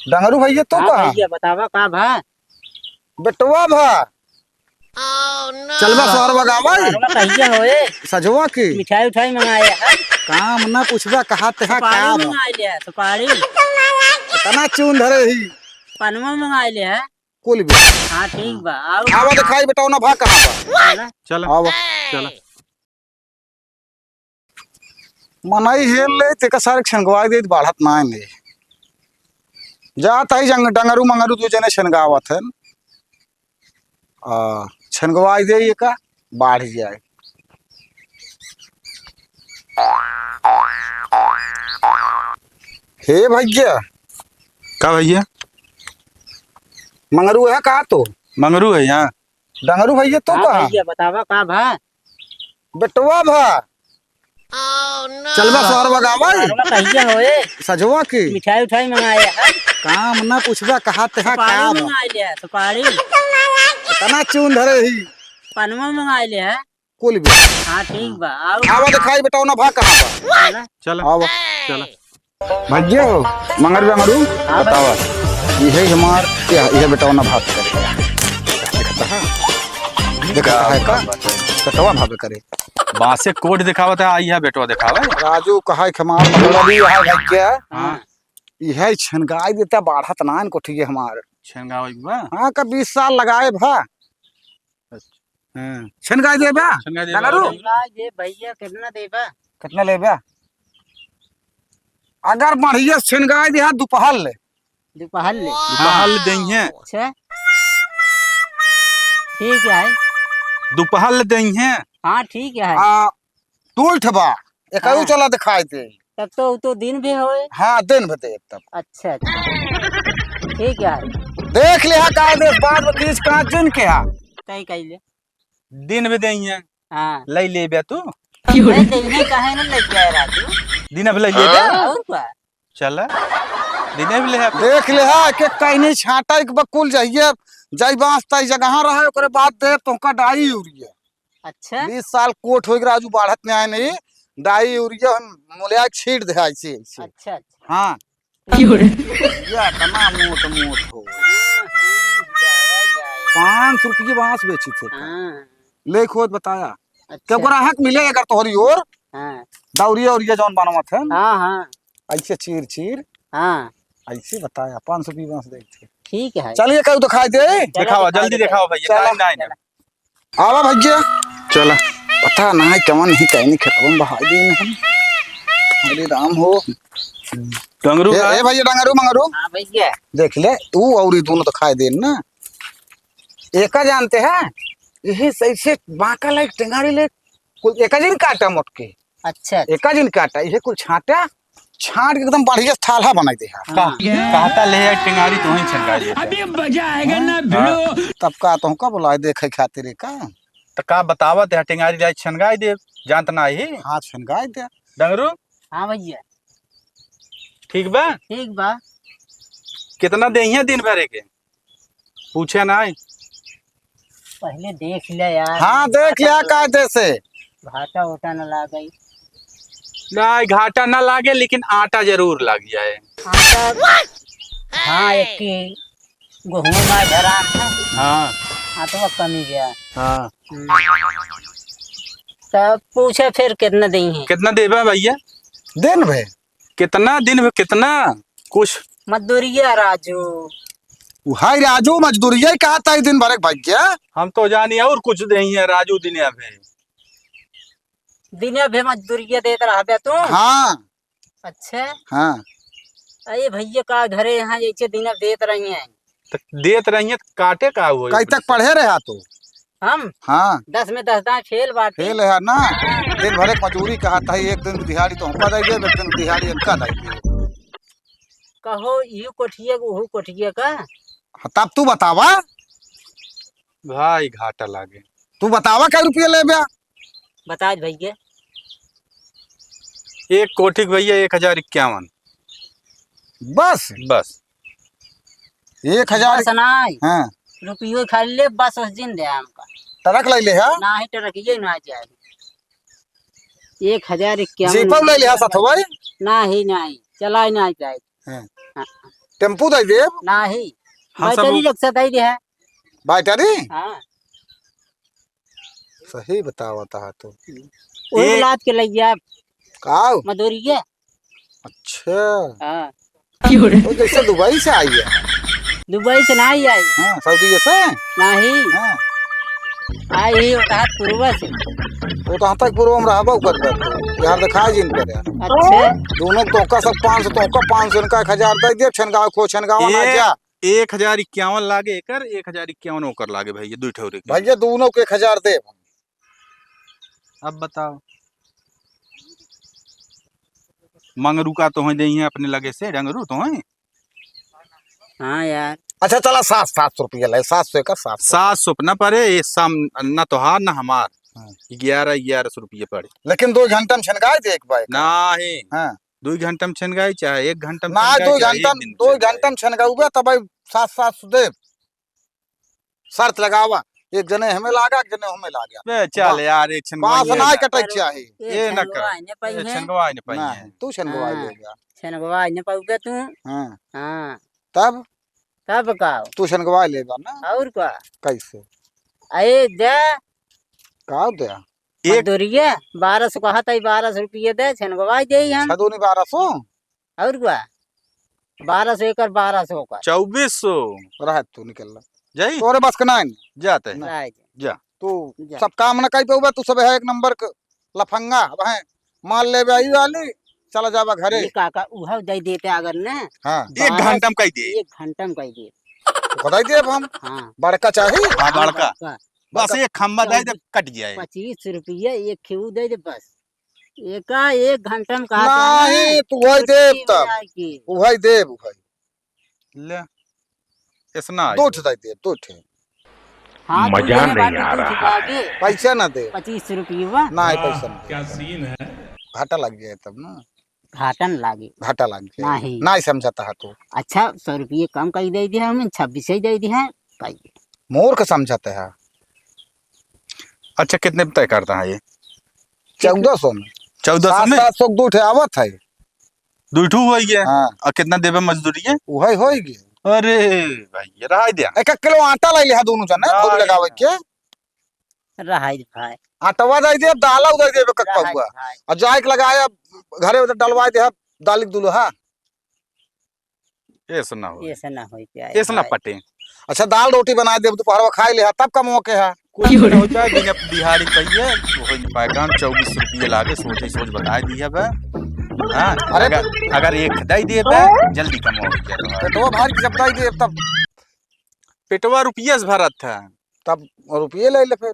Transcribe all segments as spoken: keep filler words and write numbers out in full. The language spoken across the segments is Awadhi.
डंगरू भैया, तो हाँ कहाँ? भैया, बतावा का भा? बेटवा भा। चलबा सोहरवा गावे? सोहरवा कहिया होए? सजवा की? मिठाई उठाई मंगाए है। काम ना पूछबा, कहा ते हा सुपारी का बा? मंगाए ले है, सुपारी। इतना चून धरे ही। पनवा मंगाए ले है। कुल भी। हाँ, ठीक बा। आवा दिखाई बेटौना भा कहाँ बा? चला। चला। आवा। चला। मनई हेल ले, तेका सारे छनगवाई दे, बाढ़त ना आए ले। जात आई जंग-, डंगरू मंगरू दू जने छनगावत हन। आ, छनगवाई दे एका, बाढ़ जाए। हे भैया। का भैया? मंगरू है का तो? मंगरू है यहाँ। डंगरू भैया, तो हाँ कहाँ? भैया, बतावा का भा? बेटवा भा। चलबा सोहरवा गावे? सोहरवा कहिया होए? सजवा की? मिठाई उठाई मंगाए है। काम ना पूछबा, कहा ते हा सुपारी का बा? मंगाए ले है, सुपारी। इतना चून धरे ही। पनवा मंगाए ले है। कुल भी। हाँ, ठीक बा। आवा दिखाई बेटौना भा कहाँ बा? चला। चला। आवा। चला। भैया हो, मंगरू डंगरू, हाँ, बतावा। इहे हमार, इहे बेटौना भात करे। देखा है का? बेटवा भावे करे। बासे कोट दिखावत है, आई है बेटवा दिखावे। राजू कहा है हमार मंगरू भी है भैया। हाँ। इहे छनगाई देता, बाढ़त नान कोठिए हमार। छनगावे बा? हाँ, का बीस साल लगाए भा। अच्छा। हाँ। छनगाई देबा? छनगाई देबा। डंगरू? छनगाई दे भैया, कितना देबा? कितना लेबा? अगर बढ़िया छनगाई देहा, दुपहर ले। दुपहर ले? दुपहर ले देइहे। अच्छा। ठीक है। दुपहर ले देइहे। हाँ, ठीक है। आ, टूल्ठ बा, एकहू हाँ। चला दिखाई दे। तब तो, उ तो दिन भी होए। हाँ, दिन भी दे तब। अच्छा, अच्छा। ठीक है। देख ले हा, का देश बाद में तीस कांच जिन के हा। तय कइले। दिन भी देइहे। हाँ। लई लेबे तू। नहीं, देइहे काहे न लई जाए राजू। दिन भी लई लेबे। और का? चला। दिन भी ले हा। देख ले हा, के कहीं नहीं छाटा एक बकुल जाइए, जाई बांस ताई जगह रहे, ओकरे बाद दे तोहका डाई यूरिया। अच्छा। बीस साल कोट होइगा राजू, बाढ़त में आए नहीं, डाई यूरिया हम मुलिया छीट दे ऐसे, ऐसे। अच्छा, अच्छा। हाँ। या इतना मोट मोट हो। हाँ, हाँ, जावा, जावा। पाँच सौ रुपये बांस बेची थे। हाँ। ले खोद बताया। अच्छा। क्यों ग्राहक मिले अगर तोहरी ओर, हाँ। दौरिया उरिया जौन बनवत है। हाँ, हाँ। ऐसे चीर चीर। हाँ। ऐसे बताया, पाँच सौ रुपये बांस देते। ठीक है। चलिए, कल दिखाई दे। चला दिखावा, दिखाई जल्दी दे। दिखावा भैया, चला। टाइम ना है ना। चला। आवा भैया। चला। पता ना है कवन ही कहनी खेतवन बहाई दिन है। अरे राम हो। डंगरू ए, का? ए भैया, डंगरू मंगरू। हाँ भैया। देख ले, तू और ये दोनों तो खाए देन ना। एका जानते हैं, यही सही से बांका लाइक टेंगारी ले, कुल एका दिन काटा मोटके। अच्छा, अच्छा। एका दिन काटा, ये कुल छाटा, छाट के एकदम बढ़िया थाला बनाई दे। हाँ। का-, कहता ले यार टेंगारी तो वहीं छनका दे। अभी मजा आएगा ना हाँ। भिड़ो। तब का तो हमका बुलाए देखे खातिर का? तो का बतावत है, टेंगारी लाई छनगाई दे, जानत ना ही। हाँ, छनगाई दे। डंगरू? हाँ भैया। ठीक बा? ठीक बा। कितना देइहे दिन भरे के? पूछे ना है। पहले देख ले यार। हाँ, देख लिया कायदे से। घाटा ओटा न लागे। नहीं, घाटा ना लागे, लेकिन आटा जरूर लग जाए। आटा, हाँ, एक की गेहूं में धरा है। हाँ। आटा कमी गया। हाँ। हम्म। तब पूछे फिर कितना देइहे? कितना देबा भैया? दिन भर। कितना दिन में कितना? कुछ मजदूरिया राजू। हाय राजू, मजदूरिया ही कहता है दिन भर एक भैया। हम तो जानी और कुछ देइहे राजू, दिने भे। दिने भे मजदूरिया देत रहबे तू? हाँ। अच्छा। हाँ। अरे भैया का घरे यहाँ जैसे दिने देत रही हैं। तो देत रही हैं तो काटे का हुआ? कई तक पढ़े रहा तू? हम? हाँ। दस में दस दाएं फेल बाटे। फेल है ना? दिन भर एक मजूरी कहत है, एक दिन दिहाड़ी तो हमका दे दे, एक दिन दिहाड़ी इनका दे दे। कहो, इहू कोठिया के, उहू कोठिया का? हाँ, तब तू बतावा। भाई, घाटा लागे। तू बतावा, कै रुपया लेबे? बता दे भैया। एक कोठी के भैया, एक हजार इक्यावन। बस? बस। एक हजार? बस नाई। हाँ। रुपयो खाली ले, बस उस दिन दे हमका। ट्रक ले ले, हाँ? नाही, ट्रक ये ना जाए। एक हजार इक्यावन जीपो ले लिहा साथ भाई? नाही, नाही, चलाई नाही जाए। हाँ। हाँ। टेम्पू दे देब? नाही। हम सब बैटरी रिक्शा दे दे है। बैटरी? हाँ। सही बतावत हा तू। वो एक लाद के ले गया। का? मदोरिया। अच्छा। हाँ। तो जैसे दुबई से आई है। दुबई से नाही आई। हाँ, सऊदी से? नाही। हाँ। आई ही उतहत पूर्वा से। उतहत पूर्वा में रहबो करबे। यहाँ दिखाई जिन पर है। अच्छा। दोनों तोहका सब पाँच सौ, तोहका पाँच सौ, इनका एक हजार दे दिया, छनगावा खो, छनगावा ना ए- जा। एक हजार इक्यावन लागे एकर, एक हजार इक्यावन ओकर लागे भैया, दुई ठौरे के। भैया, दोनों के एक हजार देब। अब बताओ, मंगरू का तोहई देइहैं अपने लगे से, डंगरू तोहई। हाँ यार। अच्छा, चला, सात, सात सौ रुपया ले, सात सौ एकर, सात सौ। सात सौ ना पड़े, ये साम-, ना तोहार, ना हमार। हाँ। ग्यारह, ग्यारह सौ रुपया पड़े। लेकिन दो घंटा में छनगाई दे एक बार। नाही। हाँ। दुई घंटा में छनगाई, चाहे एक घंटा में ना, छनगाई, दो चाहे घंटा, एक दिन में दो छनगाई। घंटा में छनगाउबे, तब भाई सात, सात सौ देब। शर्त लगावा, एक जने हमें लागा, एक जने हमें लागा। बे, चल बा-, यार, एक छनगाई बाँस ना ना। कटे के चाही। ये ए, ना छनगवा कर। ने पाई ए, है। छनगवा ने पाई ना, है। तू छनगवा हाँ, लेगा। छनगवा ने पाउबे तू। हाँ। हाँ। तब? तब का? तू छनगवा लेगा ना। और का? कैसे? अरे दे। का दे? एक मजदूरिया, बारह सौ कहत है, बारह सौ रुपये दे, छनगवाई देई हम। छह दूनी बारह सौ? और का? बारह सौ एकर, बारह सौ का। चउबीस सौ। रह तू निकल ला। जाई? तोरे बस के नाहीं। जाते हैं। ना। रह जा। जा। तू जा। सब काम ना कर पाउबा, तू सब है एक नंबर के लफंगा, अब है माल लेबे आई वाली, चला जाबा घरे। ये काका, उहउ दे देते अगर न। हाँ। एक बारह घंटा में कह दे। एक घंटा में कह दे। तो कह दे अब हम। हाँ। बड़का चाही? हाँ, हाँ, बड़का। बड़का। बस बड़का। एक खम्बा दे दे, कट जाए। पच्चीस रुपये एक खेऊ दे दे बस। एका एक घंटा में कहा था ना, नहीं, तू वही देब छुट्टी हो तब। जाए की। वही देब, वही। ले, ऐसना आई। दो ठे दे दे, दो ठे। हाँ, तू मजा देने नहीं बाटे आ तू रहा चुका है। के। पैसा ना दे। पच्चीस रुपये बा। ना, वाह, पैसा ना दे। क्या सीन है। घाटा लग जाए तब ना। घाटा न लागे। घाटा लग जाए। नहीं। नहीं समझता है तू। अच्छा, सौ रुपये कम कर दे दे, हम छब्बीस ही दे दे हैं, कह दे। मूर्ख समझते हैं। अच्छा, कितने में तय करता है ये? चौदह सौ में। चौदह सौ में? सात सौ के दो ठे आवत है। दो ठू हो गया। हाँ। और कितना देबे मजदूरी है? वही हो गया। अरे भाई, ये रहा दिया। एक एक किलो आटा ले लिया दोनों जने, रहा थोड़ी लगावे दिया। के। रहा दे भाई। आटवा दे दे, दाला उदय देबे कक रहा दे पौआ। भाई। और जाए के लगाए, अब घरे उधर डलवाए दे, दालिक दुल्हा। ऐसे ना होई। ऐसे ना होई प्यारे ऐसे ना भाई। पटे। अच्छा, दाल रोटी बनाए देब, दोपहरवा खाए ले, तब कमवा के है। कुछ ना हो जाए, बिना दिहाड़ी कहिए, हो नहीं पाए काम, चउबीस रुपये लागे, सोचे सोच बताए दिया बे। हाँ, अरे अगर, अगर एक दे दिए बे, जल्दी कमवा हो जाए तुम्हारा। पेटवा भारी जब दे दिए, तब पेटवा रुपये से भरत है। तब रुपये ले ले फिर।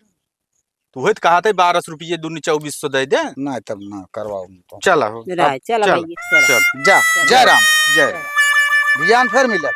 तू है तो कहा था बारह सौ रुपये दूनी चउबीस सौ दे दे। नहीं, तब ना करवाओ, नहीं तो। चला हो। राय, अब चला चल, भैया, चला। चल। जा, चल। जय राम। जय राम। ध्यान फिर मिलत।